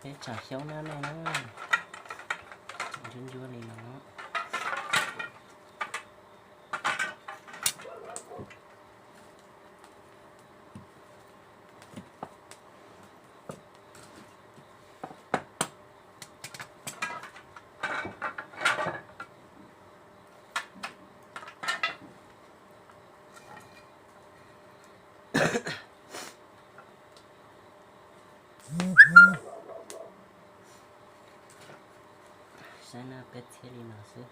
Peb tsaws xyoob nab nej na, ntsuab ntsuab li no. Saib na, peb txhiab li no xwb.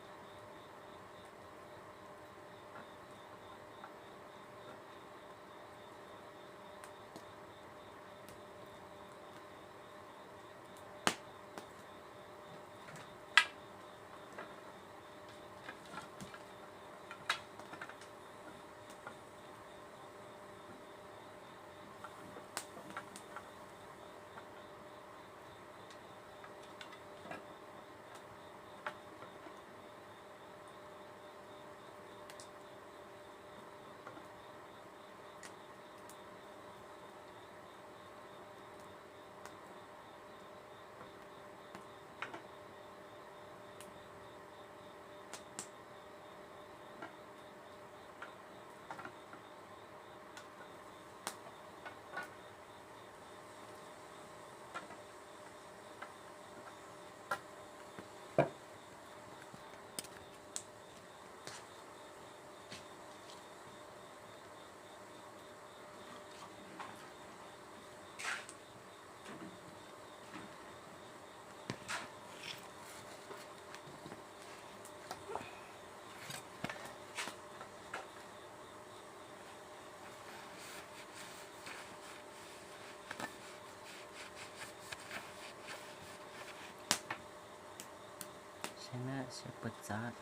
Saib na, saib puas txawv,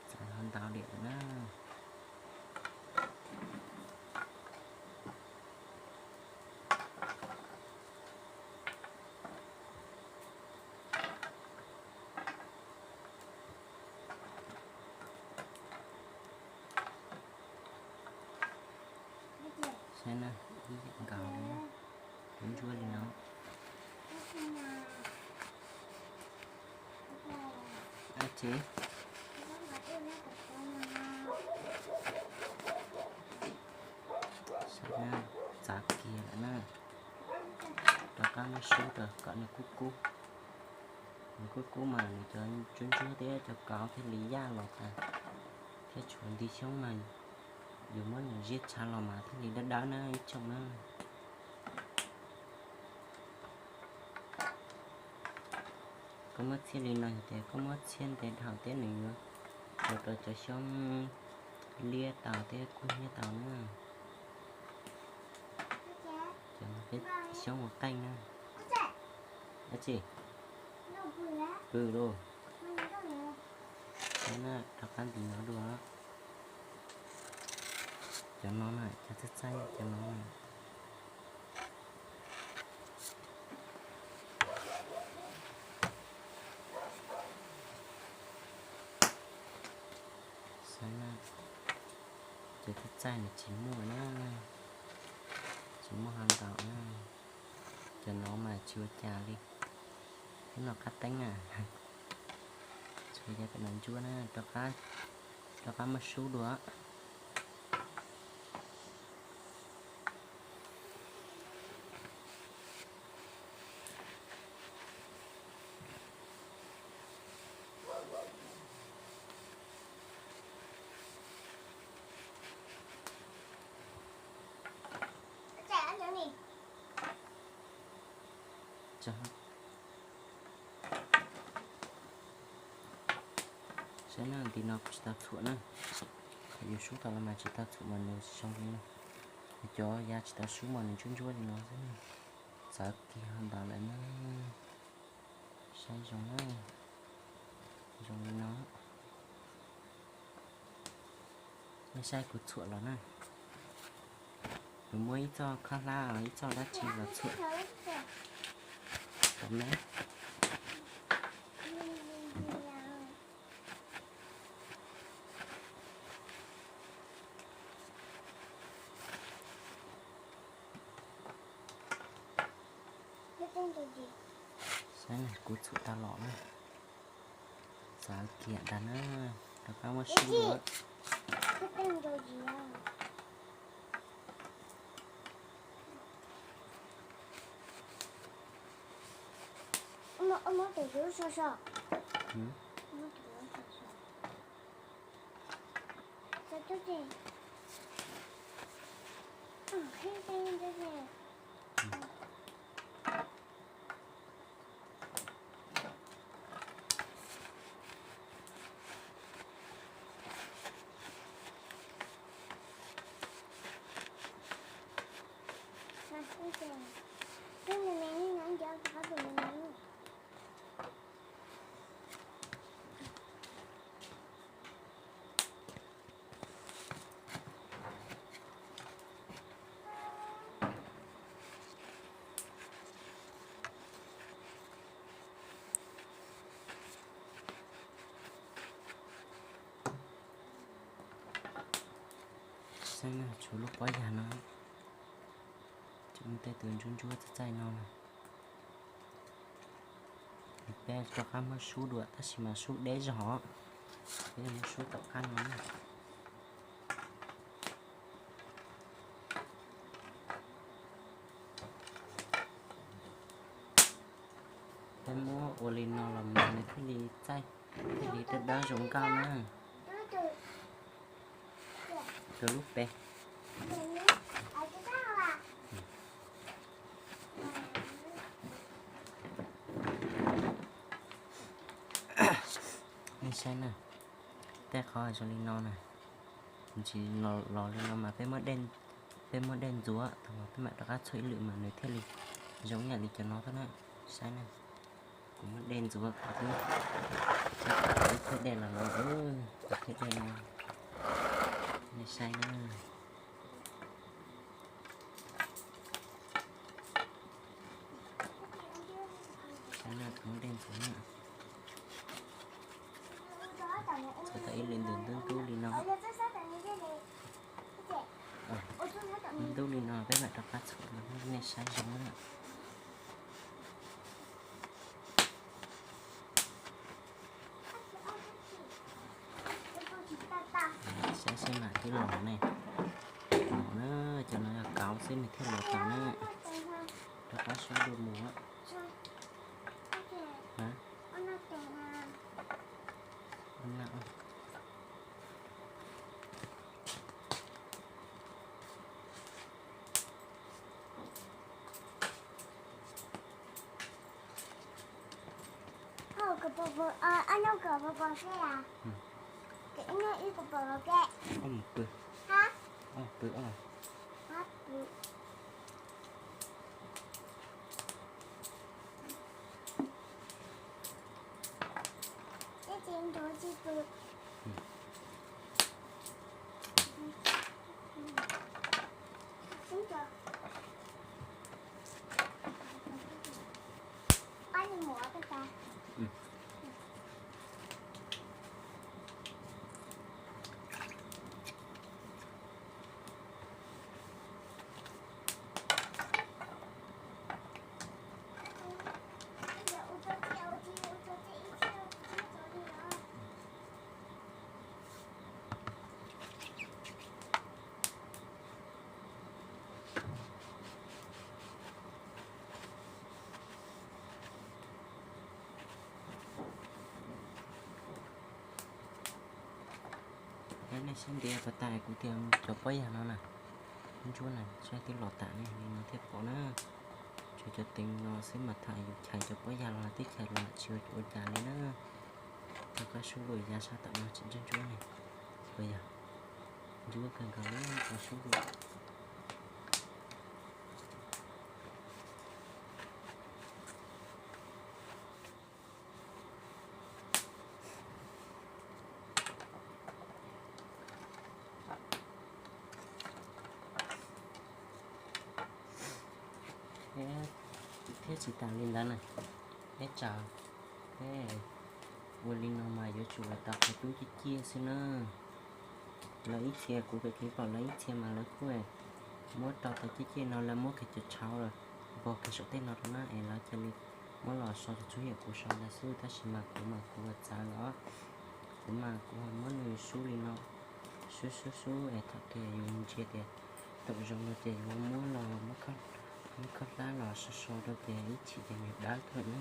txawv ho ntau diam na. Saib na, ib yam nkaus li, ntsuab ntsuab li no. Dab tsi? Saib na, txav kiag lawm na. Rov qab muab sub rau kom nws kub kub. Nws kub kub mas nws cov ntsuab ntsuab thiab cov kauv thiaj li yaj los tas, thiab tshuav nti xyoob mas yus muab nws ziab tshav los mas thiaj li dawb dawb na ib tsoom na. Koj muab txhiab li no yog tias koj muab txhiab ntev dhau thiab nws yuav ua rau cov xyoob liab tau thiab kub hnyiab tau na. Cov no peb xyoob ua qeej na. Dab tsi? Pw lauj. Saib na, rov qab ntim no dua. Cov no na, cov txaij txaij cov no na. Saib na, cov txaij txaij nws tsis muaj na, tsis muaj ho ntau na. Cov no mas tsis ua cas li. Lub no qab teeb na. Tsis ua cas, peb no ntsuab na, rov qab muab sub dua. Saib na, nti no kuv tsis tau txhuam na. Yus sub tau los mas tsis tau txhuam mas nws zoo li no. Cov yav tsis tau sub mas nws ntsuab ntsuab li no xwb na. Txawv kiag ntawd lawm na. Saib zoo na. Zoo li no. Nej saib kuv txhuam los na. Kuv muab ib txoj khob hlab, ib txoj dab tsi los txhuam. Tom me. Kuv txhum tag los na, xav kiag ntag na, rov qab muab sub dua. Saib na, tshuav lub pob yas no, tej tus ntsuab ntsuab txaij txaij no na. Peb rov qab muab sub dua tab sis mas sub deb zog, peb muab sub tom qab no na. Peb muab ua li no los mas nws thiaj li txaij, thiaj li dawb dawb zoo nkauj na. Rau lub pem. Nej saib na, tej qhov zoo li no na, nws tsis los li no mas peb muab dej ntxuav thaum peb mam rov qab txhua ib lwm mas nws thiaj li zoo ib yam li cov no thiab na. Saib na, kuv muab dej ntxuav kom twb, kom twb thiaj dej los no, kom thiaj dej no. Nej saib na. Saib na, kuv muab dej ntxuav na. Ntxuav tau ib li ntawm ntub ntub li no. Ntub li no peb mam rov qab txhum no nej saib zoo na. Saib seb mas twb los ne. Los na, cov no yog kauv xwb nws thiaj los tau na. Rov qab sub dua mus. Nej saib ntiav pas tas kuv tias cov pob yas no na, ntsuab na, saib twb los tas ne, li no thiaj pom na. Tshuav cov teev no xwb mas tham yus chais cov pob yas los twb chais los tsis ua cas li na. Rov qab sub dua yav sab tom no tseem ntsuab ntsuab ne, puas yog? Ntsuab kawg nkaus li, rov sub dua. Thiab tsis tas li ntawd na, peb tsav, peb ua li no mas yuav tsum los tau qhov cub ciaj ciaj xwb na. Lawv ib txhia kuv pem kev pom lawv ib txhia mas lawv kuj muab rau tau ciaj ciaj no lawv muab kiag cov tshauv los npog kiag saum tej no rau na es lawv cia li Muab los so tsuas yog kuv sau ntawd xwb, tab sis mas kuv mas kuv ua txav los, kuv mas kuv muab nws sub li no, sub sub sub es thaum twg yus ntsia tias tau zoo no ces yus muab los, muab khob hlab los so so rau ces ib chim ces nws dawb tuaj na.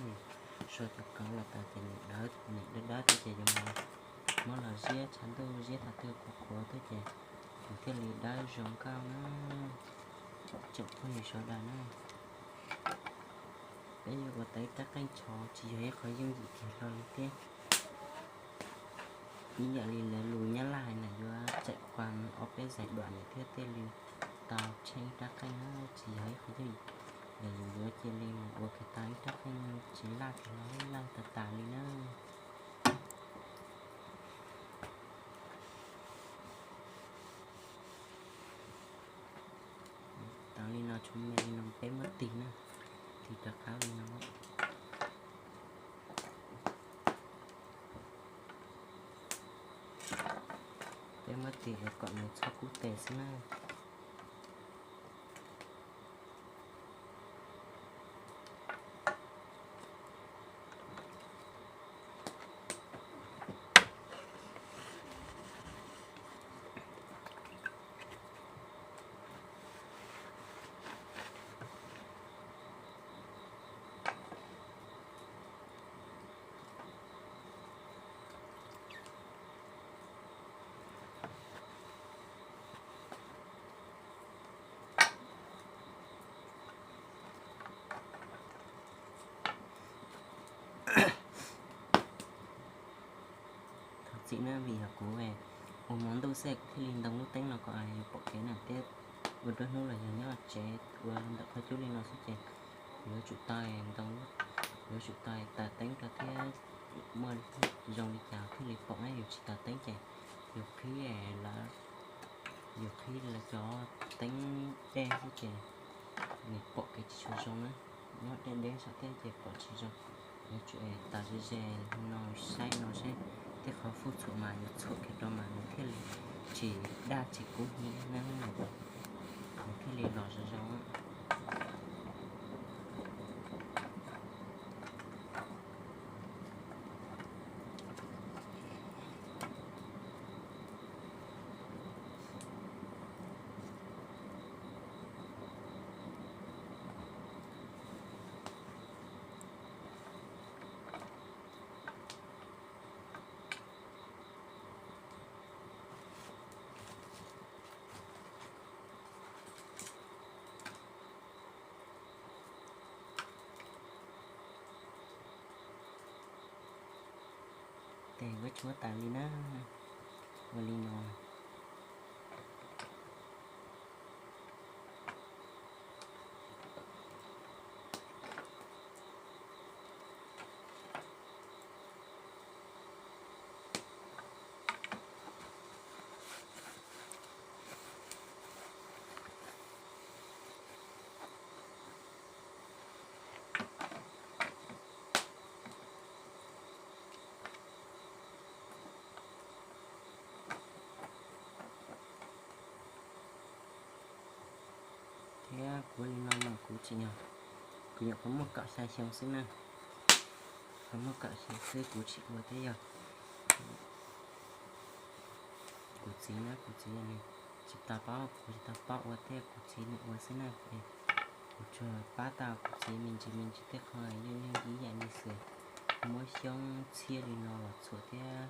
So cov kauv los tas ces nws dawb, nws dawb dawb tuaj ces yus muab los ziab tshav ntuj, ziab thaum twg qhuav qhuav tuaj ces nws thiaj li dawb zoo nkauj na. Tsoom phooj ywg sawv daws na, peb yuav ua tau ib rab qeej tsho tsis yog ib qho yooj yim kiag hlo li thiab. Ib yam li lawv lus Nyab Laj hais na, yuav tseem qua ob peb giai đoạn nws thiaj li tau tsheej ib rab qeej na, tsis yog ib qho yooj yim. Yus yuav cia li mus ua kiag tau ib rab qeej tsis laj kiag hlo, laj tas tas li na. Tau li no tshuav me li no peb muab tig na, tig rov qab li no. Peb muab tig kom nws txhob kub tes xwb na. Thov txim na, vim yog kuv ua hmo ntuj xwb kuv thiaj li ntoo lub teeb no kom yus pom kev na, thiab ua nruab hnub los yog nyob tsev ua ntawm qhov cub li no xwb ces yuav tsum tau ntoo, yuav tsum tau taws teeb rau thiab muaj zoo li cas thiaj li pom na, yus tsis taws teeb ces yus qhib lawv, yus qhib lawv cov teeb dej xwb ces nws pom kev tsis tshua zoo na, nyob deb deb saum thiab ces pom tsis zoo. Yuav tsum taws ze ze no saib no saib, tej qhov fuj txhuam mas yuav txhuam kiag rau mas nws thiaj li tsis daj tsis kub hnyiab na, nws thiaj li los zoo zoo. Tes kuv tshuab tas li na, ua li no. Thiab kuv li no mas kuv tsis, kuv nyuam qhuav muaj kaum xya xyoo xwb na, qhuav muaj kaum xya xwb kuv tsis ua thiab yog kuv txiv na, kuv txiv nws tsis tau paub, kuv tsis tau paub ua thiab kuv txiv nws ua xwb na. Kuv tsuas pab tau kuv txiv me ntsis me ntsis tej qho yooj yooj yim yam li xwm muab xyoob txhiab li no los txhuam thiab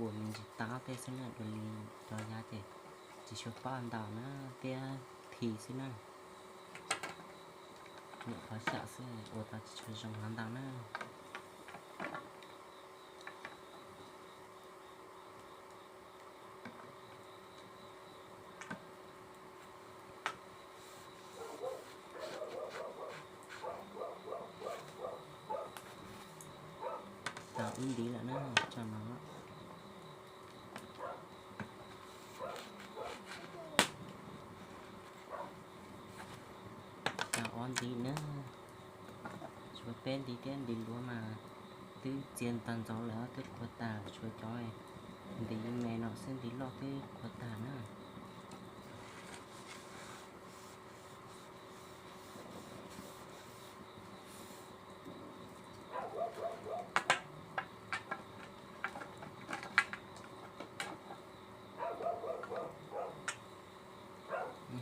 ua me ntsis taub tej xwb na, dua li cov yav ces tsis tshua paub ntau na, thiab thi xwb na. Nyuam qhuav xyaum xwb ua tau tsis tshua zoo hov ntau na. Tau ib ntiv lawm na, tso no. Tau ob ntiv na, tshuav peb ntiv thiab, ntiv luav mas twb txiav tag ntxov lawm twb qhuav tag, tshuav cov ntiv me no xwb, ntiv loj twb qhuav tag na.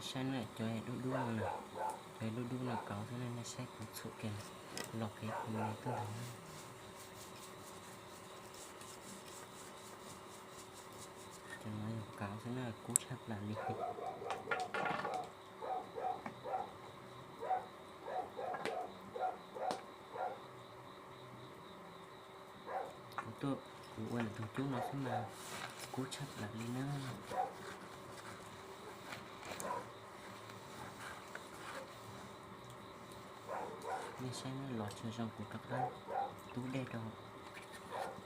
Saib na, cov dub dub no na, cov dub dub no kauv xwb na, nej saib kuv txhuam kiag los kiag me tuaj ntag na. Cov no yog kauv xwb na, kub tshaj plaws li. Kuv tuaj kuv ua lawm tus cub no xwb mas kub tshaj plaws li na. Nej saib na, los tsis zoo kuv rov qab tub dej rau,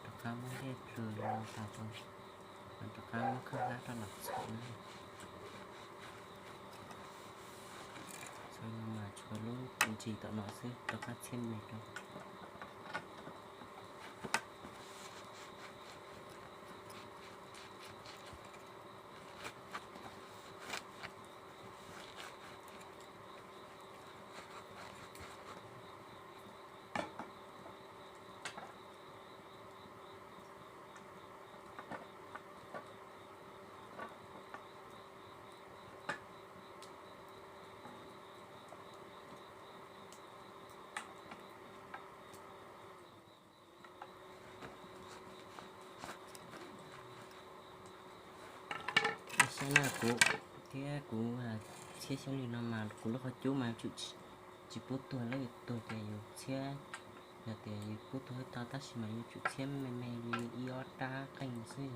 rov qab muab dej plhws los tas rau, rov qab muab khawb hlab rau los txhuam na. Txhuam no mas tshuav lub ntsis tom no xwb, rov qab txhiab me rau. Saib na, kuv thiab kuv txhiab xyoob li no mas kuv lub qhov cub mas yuav tsum tsis pub tuag, lawv yuav tuag ces yus txhiab, yog tias yus pub tuag tau tab sis mas yuav tsum txhiab me me li ib ob rab qeej xwb.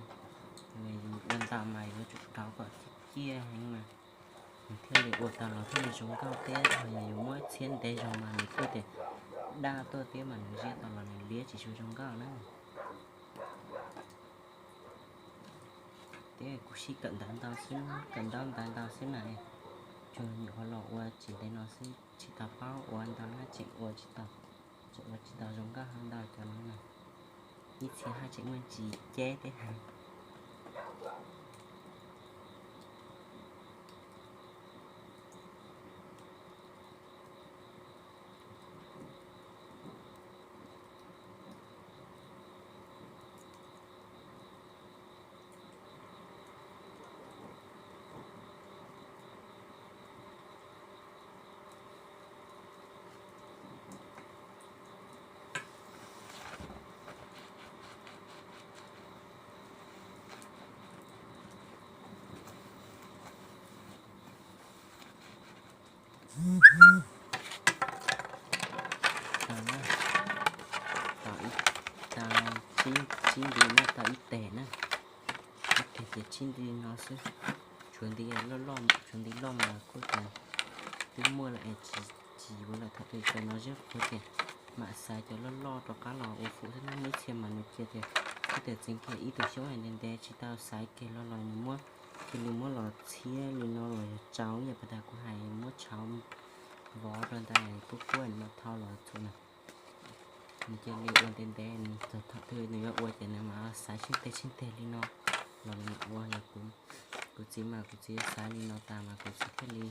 Yus ua ntau mas yuav tsum rauv kom ciaj ciaj heev mas nws thiaj li ua tau los thiaj li zoo nkauj thiab. Yog yus muab txhiab ntev zog mas nws kuj tias daj tuaj thiab mas nws ziab tau los nws liab tsis tshua zoo nkauj na. Thiab kuv sib kawm ntawv ntau xwb, kawm ntaub ntawv ntau xwb na, tsuas nyuam qhuav los ua tsis ntev no xwb, tsis tau paub ua ntau na, tseem ua tsis tau, tseem ua tsis tau zoo nkauj ntau cov no na. Ib txhia haj tseem muaj ntsis ceb thiab. Tau, tau, tsib nti na, tau ib teg na, ib teg ces tsib nti no xwb. Tshuav nti loj loj, tshuav nti loj mas kuj tias twb muaj lawm es tsis yuav lawm, thaum twg cov no ziab qhuav ces mam xaiv cov loj loj rov qab los ua fum xwb na. Muaj ib txhia mas nws cia tias, kuj tias txeev kiag ib tug xyoob ntev ntev tsis tau xaiv kiag los los nws muab, cia li muab los txhiab li no los yog tsau ib yam pas tas kuv hais muab tshauv vov rau ntawd kuj kuaj no thau los txhuam na. Nws cia li ua ntev ntev, thaum twg nws yuav ua ces nws mam xaiv tsheej teg tsheej teg li no los nws mam ua. Yog kuv txiv mas kuv txiv xaiv li no tas mas kuv txiv thiaj li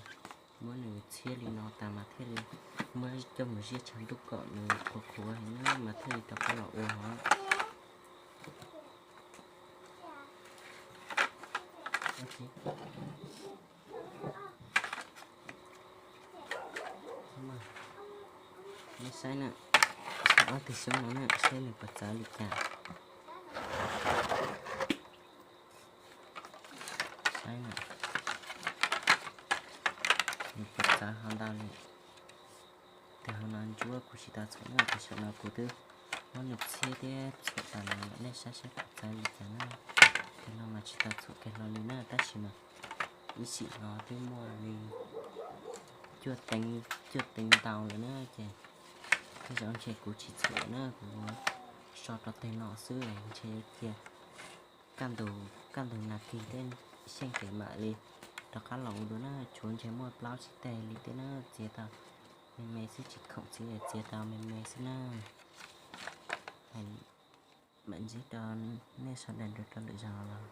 muab nws txhiab li no tas mas thiaj li muab coj mus ziab tshav ntuj kom nws qhuav qhuav heev na mas thiaj li rov qab los ua hov. Nej saib na, ob tug xyoob no na, saib nws puas txawv li cas. Saib na, nws puas txawv hov ntau li. Tes hov no ntsuab kuv tsis tau txhuam na, tes saum no kuv twb muab nws txhiab thiab txhuam tas los, nej saib saib puas txawv li cas na. Tes no mas tsis tau txhuam kiag hlo li na, tab sis mas ib sim no twb muaj li cuaj teev, cuaj teev ntau lawm na ces tej zaum ntshe kuv tsis txhuam na, kuv so rau teg no xwb ntshe cia kaj ntug, kaj ntug nas kig tej xyeej ces mam li rov qab los ua dua na, tshuav ntshe muaj plaub tsib teg li thiab na, txiav tau me me xwb, tsis khoom txiav, txiav tau me me xwb na. Mam ntsib rau nej sawv daws rau lwm zaus los.